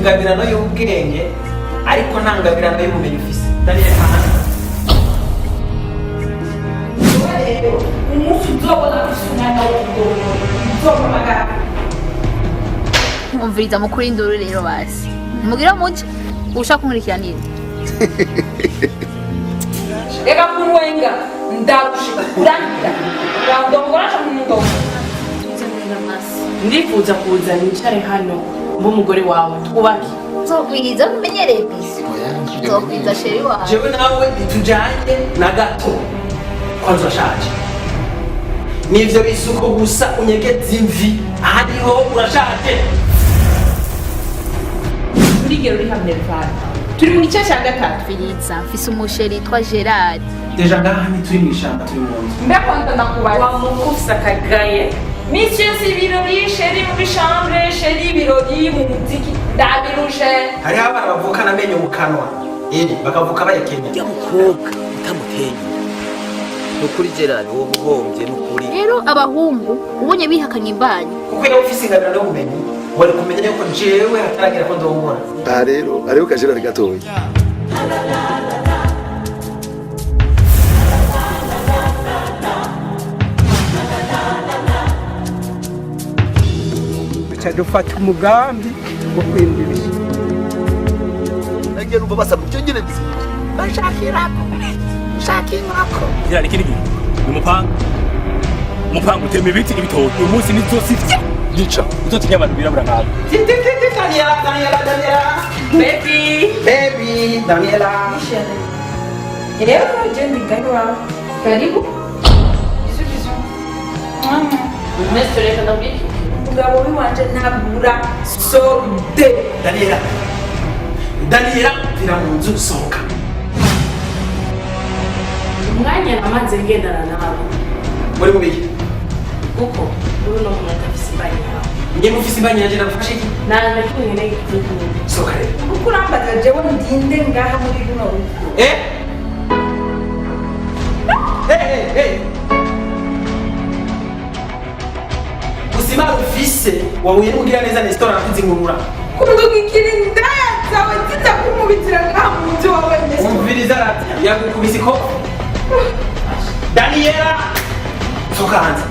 Ingabirano y'ubwenge, ariko nta ngabirano y'ubumenyi ufise, Daniel Hanze. Rero umunsi uzobona ufise umwanya wo kugorora, uzompamagara. Umviriza mukuru, induru rero basi mugira muje ushaka kunkurikira nini? Reka kunwenga, ndarushe. Urangira urandongora canke umundongora? Ndifuza kuza nicare hano mbe umugore wawe, twubake. Nzokwiza, umenyereye bisi, nzokwiza chéri wawe. Jewe nawe ntitujanye na gato. Kwanza urashaje, nivyo bisuko gusa unyegeza imvi, ahariho urashaje. Urigero uri hamwe Ruvana, turi mu gice cya gatatu. Filiza, mfise umu chéri yitwa Gerard. Déjà ngaha ntituri mw'ishamba, turi mu nzu. Mbe kwanza ndakubaza. Wamukufise akagaye. Misi yose ibirori, chéri muri chambre, chéri ibirori mu muziki, ndabirushe. Hariho abana bavukana amenyo mu kanwa, bakavuka bayekenya. Ujya mukobwa utamuteye, nukuri Gerard, wowe uhombye nukuri. Rero abahungu ubonye bihakanye imbanyi. Kuko iyo ufise ingabirano y'ubumenyi, wari kumenya yuko jewe hataragira ko ndongora. Aha rero hariho kajerari gatoya. Duca dufata umugambi wo kwimba ibishyimbo. Nagiye numva basaba icyo nyine. Gerard, ikindi gihe ni umupanga, umupanga utema ibiti ibitoki. Uyu munsi nizosivye Gica. Uzotinya abantu birabura nkawe. Daniela, Daniela, Daniela. Baby. Baby Daniela. Rero je ndi iwawe, karibu, bisous bisous. Mwese reka ndabwire. Umugabo w'iwanje ntabura solde. Daniela, Daniela, vira mu nzu, sohoka. Umwanya namaze ngendana nawe. Muri mubiki? Kuko uri uno muntu afise imbanyi yawe. Njye mufise imbanyi yanje, nagufashe iki? Nta na kimwe nkeneye kuvuga. Sohoka rero. Kuko urambaza jewe ndinde ngaha muri runo rugo? Eh eh eh eh, ubuzima ufise wahuye n'umugira neza Nestor, arakuzingurura. Kundugikira indaya zawe ziza kumubitira ngaha mu nzu wawe, Nestor. Umviriza radiyo yagukubise ikofi. Daniela, sohoka hanze.